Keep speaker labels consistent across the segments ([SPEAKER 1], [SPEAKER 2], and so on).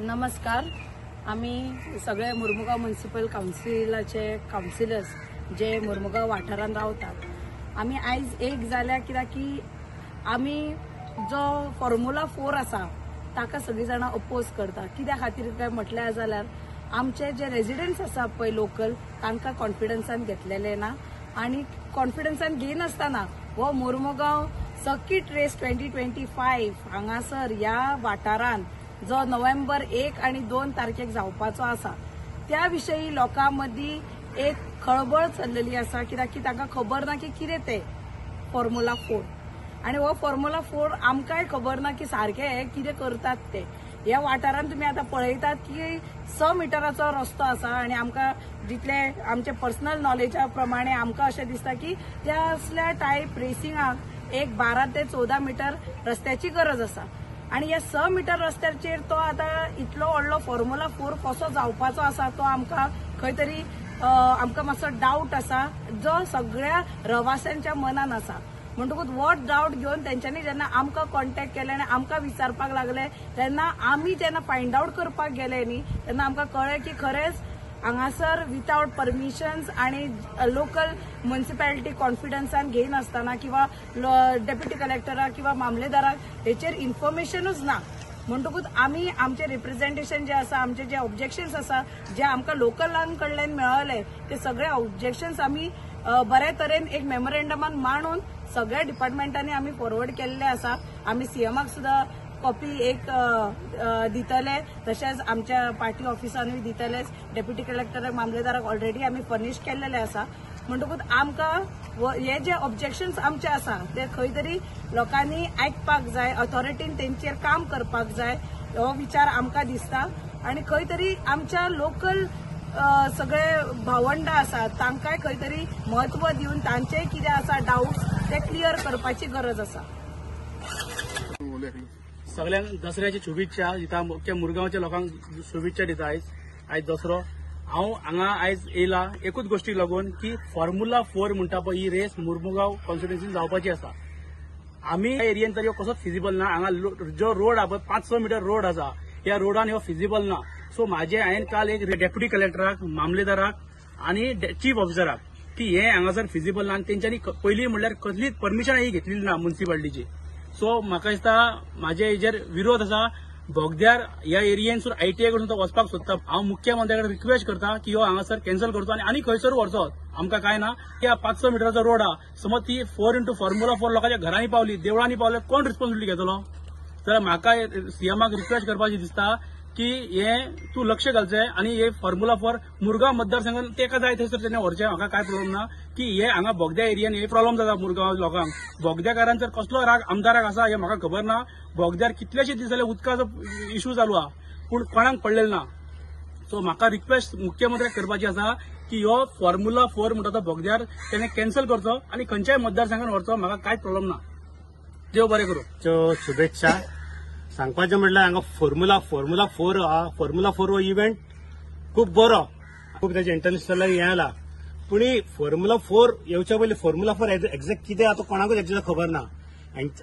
[SPEAKER 1] नमस्कार. आमी सगळे मुर्मुगांव म्युनिसिपल कावन्सिलाचे कावन्सिलर्स जे मुर्मुगांव वाठारांत रावतात, आमी आयज एक जाल्या कित्याक की आमी जो फॉर्म्युला 4 आसा ताका सगळीं जाणां अपोज करता. कित्या खातीर काय म्हटल्यार जाल्यार आमचे जे रेजिडंट्स आसा पळय लोकल, तांकां कॉन्फिडन्सान घेतलेले ना आनी कॉन्फिडन्सान घेयनासतना हो मुर्मुगांव सर्कीट रेस 2025 हांगासर ह्या वाठारांत जो नोव्हेंबर 1 आणि 2 तारखेक जावपाचो आसा त्या विशयी लोकां मदीं एक खळबळ चल्लेली आसा, कित्याक की तांकां खबर ना की कितें तें फॉर्म्युला 4 आनी हो फॉर्म्युला 4 आमकांय खबर ना की सारकें हे कितें करतात ते. ह्या वाठारांत तुमी आतां पळयतात की 6 मिटराचो रस्तो आसा आनी आमकां जितले आमचे पर्सनल नॉलेजा प्रमाणे आमकां अशें दिसता की त्या असल्या टायप रेसिंगाक एक 12 ते 14 मिटर रस्त्याची गरज आसा आनी ह्या 6 मिटर रस्त्याचेर तो आतां इतलो व्हडलो फॉर्म्युला 4 कसो जावपाचो आसा तो आमकां खंय तरी आमकां मातसो डावट आसा जो सगळ्या रवाशांच्या मनान आसा. म्हणटकूच हो डावट घेवन तेंच्यांनी जेन्ना आमकां कॉन्टेक्ट केले आनी आमकां विचारपाक लागले तेन्ना आमी जेन्ना फायंड आवट करपाक गेले न्ही तेन्ना आमकां कळ्ळें की खरेंच हांगासर विथआवट परमिशन्स आनी लोकल म्युनिसिपॅलिटी कॉन्फिडन्सान घेयनासतना किंवा डेप्युटी कलेक्टराक किंवा मामलेदाराक हेचेर इन्फॉर्मेशनूच ना. म्हणटकूच आमी आमचे रिप्रेझेंटेशन जे आसा, आमचे जे ऑब्जेक्शन्स आसा जे आमकां लोकलां कडल्यान मेळ्ळले ते सगळे ऑब्जेक्शन्स आमी बऱ्या तरेन एक मेमोरेंडमान मांडून सगळ्या डिपार्टमेंटांनी आमी फॉरवर्ड केल्ले आसा. आमी सीएमाक सुद्दां कॉपी एक दितले, तशेंच आमच्या पार्टी ऑफिसानूय दितले, डेप्युटी कलेक्टराक मामलेदाराक ऑलरेडी आमी फर्निश केल्लेले आसा. म्हणटकूच आमकां हे जे ऑब्जेक्शन्स आमचे आसा ते खंय तरी लोकांनी आयकपाक जाय, ऑथॉरिटीन तेंचेर काम करपाक जाय हो विचार आमकां दिसता. आनी खंय तरी आमच्या लोकल सगळे भावंडां आसा तांकांय खंय तरी म्हत्व दिवन तांचेय कितें आसा डावट्स ते क्लियर करपाची गरज आसा.
[SPEAKER 2] सगळ्यांक दसऱ्याची शुभेच्छा दिता, मुख्य मुरगांवच्या लोकांक शुभेच्छा दिता. आयज आयज दसरो हांव हांगा आयज येयला एकूच गोश्टीक लागून की फॉर्म्युला 4 म्हणटा पळय ही रेस मुर्मुगांव कॉन्स्टिट्युएन्सीन जावपाची आसा. आमी ह्या एरियेन तर ह्यो कसोच फिजिबल ना. हांगा जो रोड आहा पळय 5-6 मिटर रोड आसा, ह्या रोडान ह्यो फिजिबल ना. सो म्हाजे हांवें काल एक डेप्युटी कलेक्टराक, मामलेदाराक आनी चीफ ऑफिसराक की हे हांगासर फिजिबल ना आनी तेंच्यांनी पयलीं म्हणल्यार कसलीच परमिशन ही घेतलेली ना म्युनिसिपालिटीची. सो म्हाका दिसता म्हाजे हेजेर विरोध आसा. बोगद्यार ह्या एरियेनसून आयटीआय कडसून तो वचपाक सोदता. हांव मुख्यमंत्र्या कडेन रिक्वेस्ट करता की ह्यो हांगासर कॅन्सल करचो आनी खंयसर व्हरचो, आमकां कांय ना. ह्या 5-6 मिटराचो रोड आहा, समज ती 4 इंटू फॉर्म्युला 4 लोकांच्या घरांनी पावली, देवळांनी पावले, कोण रिस्पॉन्सिबिलिटी घेतलो? तर म्हाका सीएमाक रिक्वेस्ट करपाची दिसता की हे तूं लक्ष घालचें आनी हे फॉर्म्युला 4 मुरगांव मतदारसंघान तेका जाय थंयसर तेणें व्हरचें. म्हाका कांय प्रॉब्लम ना की हे हांगा बोगद्या एरियान हे प्रॉब्लम जाता मुरगांव लोकांक. बोगद्याकारान जर कसलो राग आमदाराक आसा हें म्हाका खबर ना. बोगद्यार कितलेशे दीस जाले उदकाचो इशू चालू आहा पूण कोणाक पडलेलो ना. सो म्हाका रिक्वेस्ट मुख्यमंत्र्याक करपाची आसा की ह्यो फॉर्म्युला 4 म्हणटा तो बोगद्यार तेणें कॅन्सल करचो आनी खंयच्याय मतदारसंघान व्हरचो, म्हाका कांयच प्रॉब्लम ना. देव बरें करूं.
[SPEAKER 3] शुभेच्छा. सांगपाचें म्हणल्यार हांगा फॉर्म्युला 4 आहा. फॉर्म्युला 4 हो इव्हेंट खूब बरो, खूब तेजे इंटरनॅशनल हें आला. पूण फॉर्म्युला 4 येवच्या पयलीं फॉर्म्युला 4 एक्झॅक्ट कितें आतां कोणाकूच एक्झॅक्ट खबर ना.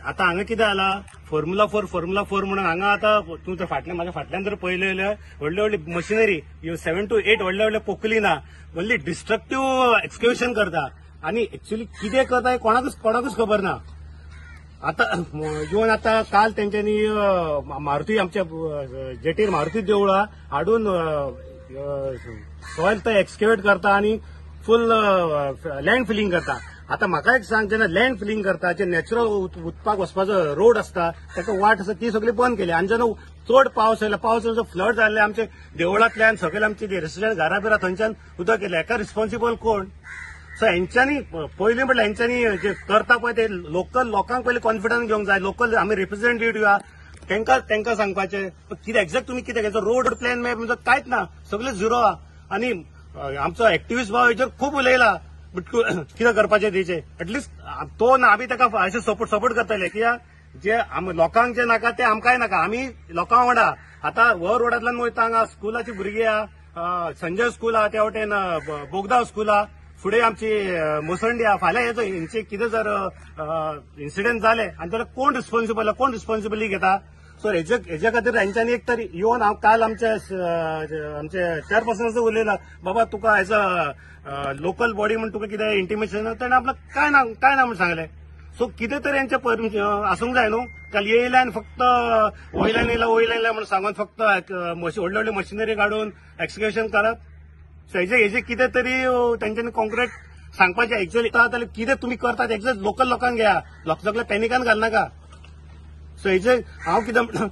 [SPEAKER 3] आतां हांगा कितें जाला फॉर्म्युला 4 म्हणून हांगा आतां तूं तर फाटल्यान म्हाज्या फाटल्यान जर पळयलें जाल्यार व्हडली व्हडली मशिनरी 7 to 8 व्हडले व्हडले पोकली ना, व्हडली डिस्ट्रक्टीव एक्सक्युशन करता आनी एक्च्युअली कितें करता हें कोणाकूच खबर ना. आतां इवन आतां काल तेंच्यांनी मारुती आमच्या जेटीर मारुती देवळां हाडून सॉयल थंय एक्सकेवेट करता आनी फूल लँड फिलिंग करता. आतां म्हाका एक सांग, जेन्ना लँड फिलिंग करता जे नॅचरल उदपाक वचपाचो रोड आसता ताका वाट आसा ती सगळी बंद केली. आनी जेन्ना चड पावस आयलो, पावस फ्लड जाल्ले आमचे देवळांतल्यान सगळे आमचे रेसिडेंट घरां बिरां थंयच्यान उदक येयलें. हेका रिस्पॉन्सिबल कोण? सो हेंच्यांनी पयलीं म्हणल्यार हेंच्यांनी जे करता पळय ते लोकल लोकांक पयलीं कॉन्फिडन्स घेवंक जाय. लोकल आमी रिप्रेझेंटेटिव्ह आहा तेंकां सांगपाचें कितें एक्झॅक्ट तुमी कितें हेचो रोड प्लॅन मॅप म्हणजे कांयच ना, सगळें झिरो आहा. आनी आमचो एक्टिविस्ट भाव हेचेर खूब उलयला बट कितें करपाचें तेचें एटलिस्ट तो ना आमी ताका अशें सपोर्ट करतले कित्याक जे लोकांक जे नाका ते आमकांय नाका, आमी लोकां वांगडा. आतां हो रोडांतल्यान वयता हांगा स्कुलाची भुरगीं आहा, संजय स्कूल आहा, त्या वटेन बोगदाव स्कूल आहा, फुडें आमची मोसंडी आहा. फाल्यां हेचो हेंचे कितें जर इन्सिडंट जाले आनी जाल्यार कोण रिस्पॉन्सिबल, कोण रिस्पॉन्सिबिलिटी घेता? सो हेज्या खातीर हेंच्यांनी एक तरी येवन हांव काल आमचे आमचे चेअरपर्सनाचो उलयला, बाबा तुका एज अ लोकल बॉडी म्हूण तुका कितें इंटिमेशन, ताणें आपल्याक काय ना काय ना म्हूण सांगलें. सो कितें तरी हेंचें आसूंक जाय न्हू. काल येयल्यान फक्त वयल्यान येयला वयल्यान येयला म्हूण सांगून फक्त व्हडली व्हडली मशिनरी काडून एक्सक्युशन करप. सो हेजे कितें तरी तेंच्यांनी कॉन्क्रीट सांगपाचें एक्चुअली जाल्यार कितें तुमी करतात एक्झॅक्ट लोकल लोकांक घेया, लोक सगळे पॅनिकान घालनाका. सो हेजे हांव कितें म्हणटा,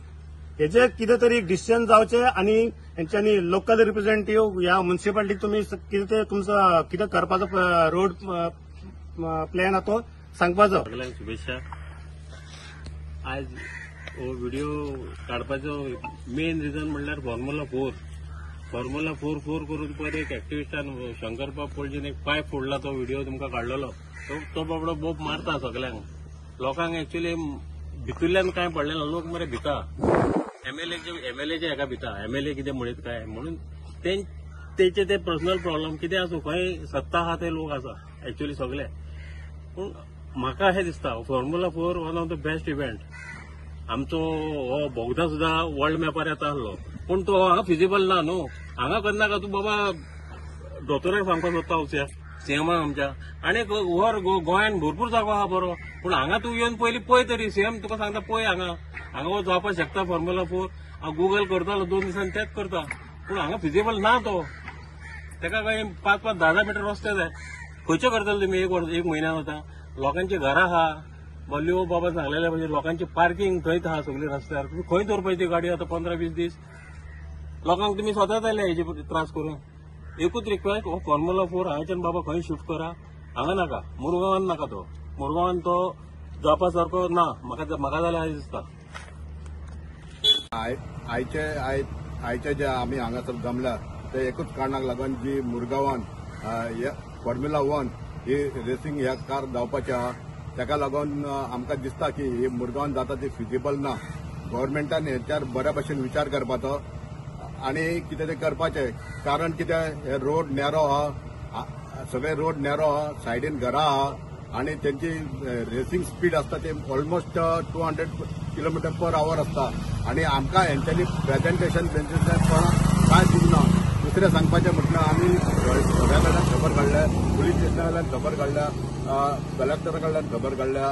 [SPEAKER 3] हेजे कितें तरी डिसिजन जावचें आनी हेंच्यांनी लोकल रिप्रेझेंटेटिव्ह ह्या म्युन्सिपालिटीक तुमी कितें ते तुमचो कितें करपाचो रोड प्लॅन आहा तो सांगपाचो.
[SPEAKER 4] सगळ्यांक शुभेच्छा. आयज हो व्हिडिओ काडपाचो मेन रिजन म्हणल्यार फॉर्म्युला 4. फॉर्म्युला 4 4 करून पयर एक एक्टिविस्टान शंकरबाब पोळजीन एक पायप फोडला, तो व्हिडिओ तुमकां काडलेलो. तो बाबडो बोब मारता सगल्यांक. लोकांक एक्चुअली भितुल्ल्यान कांय पडलें ना, लोक मरे भिता. एमएलएचे हेका भिता, एमएलए कितें म्हणीत काय म्हणून तेचे ते पर्सनल प्रॉब्लम कितें आसूं, खंय सत्ता आहा ते लोक आसा एक्चुअली सगळे. पूण म्हाका अशें दिसता formula 4 one of the best event. आमचो हो बोगदा सुद्दां वर्ल्ड मॅपार येता आसलो, पूण तो हांगा फिजिबल ना न्हू. हांगा करनाका तूं बाबा दोतोराक सांगपाक सोदता हांव सीएमाक आमच्या. आनी वर गोंयान भरपूर जागो आहा बरो, पूण हांगा तूं येवन पयलीं पळय तरी. सीएम तुका सांगता पळय हांगा हांगा जावपाक शकता फॉर्म्युला 4. हांव गुगल करतालो 2 दिसान तेच करता, पूण हांगा फिजिबल ना तो. तेका काय 5 5 10 10 मिटर रस्ते जाय. खंयचे करतले तुमी एक वर्स एक म्हयन्यान? वता लोकांची घरां आहा, बल्यो बाबा सांगलेले म्हणजे लोकांची पार्किंग थंयच आहा सगळी रस्त्यार. तुमी खंय दवरपाची ती गाडी आतां 15-20 दीस? लोकांक तुमी स्वता जाले हेजे त्रास करून. एकूच रिक्वेस्ट, हो फॉर्म्युला 4 हांगाच्यान बाबा खंय शिफ्ट करा, हांगा नाका, मुरगांवान नाका. तो मुरगांवान तो जावपा सारको ना म्हाका जाल्यार अशें दिसता.
[SPEAKER 5] आयचे जे आमी हांगासर जमल्या ते एकूच कारणाक लागून जी मुरगांवान फॉर्म्युला 1 ही रेसिंग ह्या कार जावपाची आहा, ताका लागून आमकां दिसता की ही मुरगांवान जाता ती फिजिबल ना. गव्हर्मेंटान हेच्यार बऱ्या भशेन विचार करपाचो आनी कितें तें करपाचें. कारण कितें, हे रोड नॅरो आहा, सगळे रोड नॅरो आहा, सायडीन घरां आहा आनी तेंची रेसिंग स्पीड आसता ते ऑलमोस्ट 200 किलोमिटर पर आवर आसता. आनी आमकां हेंच्यांनी प्रेजेंटेशन कोणाक कांय दिवंक ना. दुसरें सांगपाचें म्हटल्यार आमी सगळ्या कडल्यान खबर काडल्या, पुलीस स्टेशना कडल्यान खबर काडल्या, कलेक्टरा कडल्यान खबर काडल्या,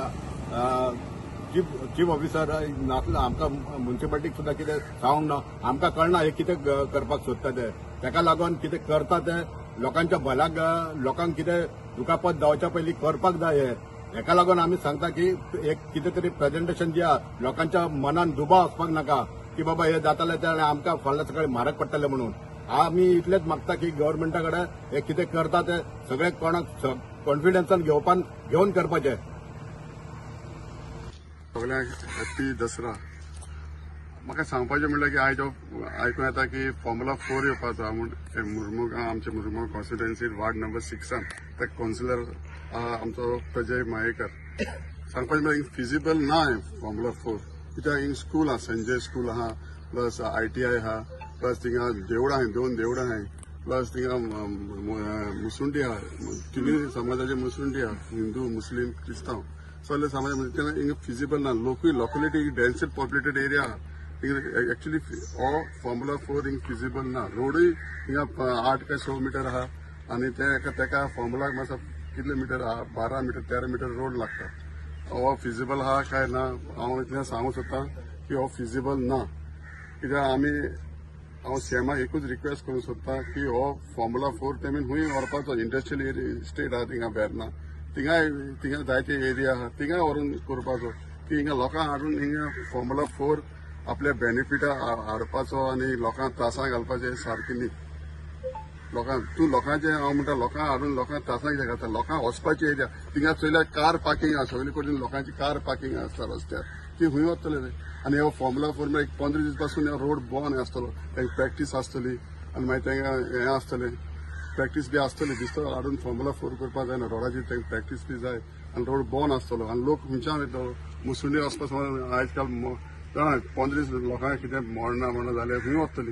[SPEAKER 5] चीफ ऑफिसर नासलो आमकां म्युन्सिपालिटीक सुद्दां कितें सांगूंक ना. आमकां कळना हे कितें करपाक सोदता ते. ताका लागून कितें करता ते लोकांच्या भल्याक, लोकांक कितें दुखापत जावच्या पयलीं करपाक जाय. हे हेका लागून आमी सांगता की एक कितें तरी प्रेजेंटेशन दिया, लोकांच्या मनान दुबाव वचपाक नाका की बाबा हे जाताले ते आनी आमकां फाल्यां सकाळी म्हारग पडटलें म्हणून. आमी इतलेंच मागता की गव्हर्मेंटा कडेन हे कितें करता ते सगळे कोणाक कॉन्फिडन्सान घेवन करपाचें.
[SPEAKER 6] सगळ्यांक हॅप्पी दसरा. म्हाका सांगपाचें म्हणल्यार की आयज आयकूं येता की फॉर्म्युला 4 येवपाचो आहा म्हूण मुरमुगांव, आमच्या मुरमुगांव कॉन्स्टिट्युएन्सीत वार्ड नंबर 6 ते कावन्सिलर आमचो प्रजय मयेकर. सांगपाचें म्हणल्यार फिजिबल ना हें फॉर्म्युला 4, कित्याक हिंग स्कूल आहा, संजय स्कूल आहा, प्लस ITI आहा, प्लस थिंगा देवळां आहाय, 2 देवळां आहाय, प्लस थिंगा मुसुंडी आहा, तिनूय समाजाचे मुसुंडी आहा, हिंदू मुस्लीम क्रिस्तांव सगळे समाज. तेन्ना हिंगा फिजिबल ना. लोकूय लोकलिटी डेन्सली पॉप्युलेटेड एरिया आहा, एक्चुअली हो फॉर्म्युला 4 हिंग फिजिबल ना. रोडूय हिंगा 8 काय 6 मिटर आहा आनी तेका फॉर्म्युलाक मातसो कितले मिटर आहा, 12 मिटर 13 मिटर रोड लागता. हो फिजिबल आहा काय ना हांव इतलें सांगूंक सोदता की हो फिजिबल ना. कित्याक आमी हांव सीएमाक एकूच रिक्वेस्ट करूंक सोदता की हो फॉर्म्युला 4 तेमी खूंय व्हरपाचो. इंडस्ट्रियल इस्टेट आहा थिंगा वेर्ना, थिंगाय थिंगा जायते एरिया आहा, थिंगाय व्हरून करपाचो की हिंगा लोकांक हाडून हिंगा फॉर्म्युला 4 आपल्या बेनिफिटा हाडपाचो आनी लोकांक त्रासां घालपाचें सारकें न्ही. लोकांक तूं लोकांचें हांव म्हणटा लोकांक हाडून लोकांक त्रासां कित्याक घालता. लोकांक वचपाची एरिया थिंगा चोयल्यार कार पार्किंग आहा, सगळे कडेन लोकांची कार पार्किंग आसता रस्त्यार, ती खूंय वतले ते. आनी हो फॉर्म्युला 4 म्हळ्यार एक 15 दीस पासून रोड बंद आसतलो, तांकां प्रॅक्टीस आसतली आनी मागीर तांकां हें आसतलें, प्रॅक्टीस बी आसतली. दिसतो हाडून फॉर्म्युला 4 करपाक जायना, रोडाची तांकां प्रॅक्टीस बी जाय आनी रोड बंद आसतलो आनी लोक खंयच्यान वयतलो. मुसुंडी वचपा समज आयज काल जाणा 15 दीस लोकांक कितें मरना म्हणा जाल्यार खंय वतली.